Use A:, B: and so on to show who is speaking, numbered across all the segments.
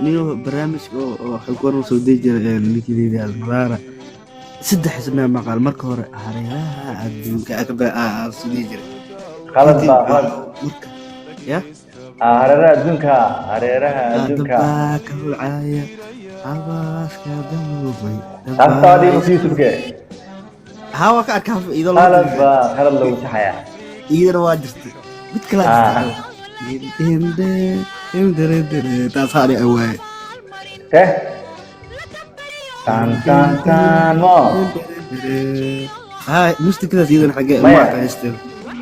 A: Niyo barnaamijka oo xog soo dii jiray ninkii la yidhaahdo Madaara, saddex ismee maqal. Marka hore hareeraha adduunka soo dii jiray.
B: Qalad
A: kadib
B: baa qalad.
A: Marka ya.
B: Ah, hareeraha adduunka, hareeraha adduunka.
A: Dabaa ka holcaya, habaaska damuumay.
B: Taas taa dhigi YouTube-ke.
A: Haa, waa ka arkaa iyadoo loo
B: Qalad baa qalad lagu saxayaa.
A: Iyadana waa jirtay mid kalaa jirtay, taas ani awaaye.
B: Teh tan tan tan mo.
A: Haa, mustikadaas iyadana xagee
B: Maya.
A: ma aqaystay?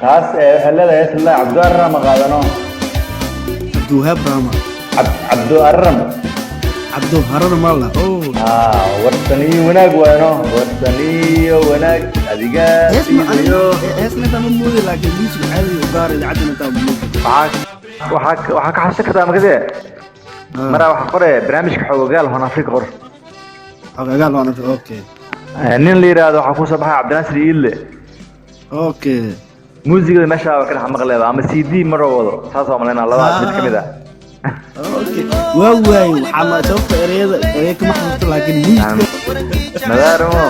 B: Taas waxay leedahay hees la Cabdu Arram qaadano.
A: Cabdiwahaab Rama.
B: Cabdu Arram.
A: Cabdu Harana mala oh.
B: Ah, warsaniyo wanaag waano, warsaniyo wanaag adiga
A: Hees ma
B: siidayo.
A: Heesna intaa ma moodi, laakiin music caadi u gaar idaacaddan intaa ma moodi.
B: Waxaa ka xasuusan kartaa makadee maraa waxaa qore barnaamijka Xogogaal Horn Afrika qor.
A: Xogogaal waan, okay.
B: Nin la yiraahdo waxaa kusoo baxay Cabdinaasir Iidle. Muusigada meesha waa ka dhex maqleeda ama CD maroo wado, saas waa malaynaa, labadaas mid ka mid ah.
A: Okay, waa waay, waxaa ma sababta ereyada erey kama xasuusto, laakiin music.
B: Nadaar mo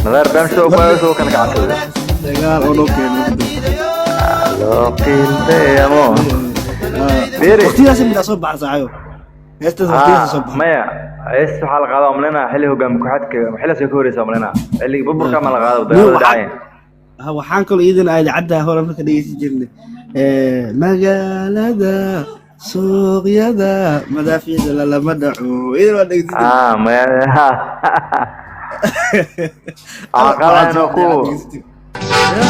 B: nadaar barnaamijka oo ku soo kala kacsaday.
A: Dagaal oo noo keeno.
B: Loo qiildeemo Fiiri.
A: Waqtigaas mid soo baxa saaxiib, heestaas waqtigaas soo baxa.
B: Maya, hees waxaa la qaadaa umaleynaa xilli hogaami ku-xadka, xilligaas way ka horeysa umaleynaa, xilligii burburka ma la qaado, dagaalada dhacayeen.
A: Ha, waxaan kaloo iyadana idaacadda hore marka dhegeysan jirnay magaalada suuqyada madaafiicda lalama dhaco, iyadana waa dhegeysan jirnay.
B: Ah, maya, waxaa qaadaya inuu ku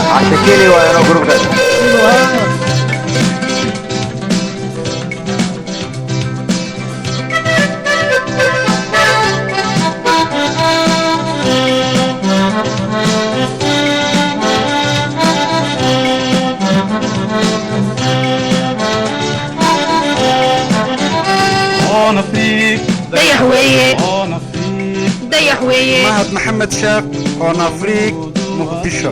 B: Cashakini waa inuu groupkaas.
C: Dayax weeye, dayax weeye.
D: Mahad Maxamed Sheekh, Horn Afrik, Muqdisho.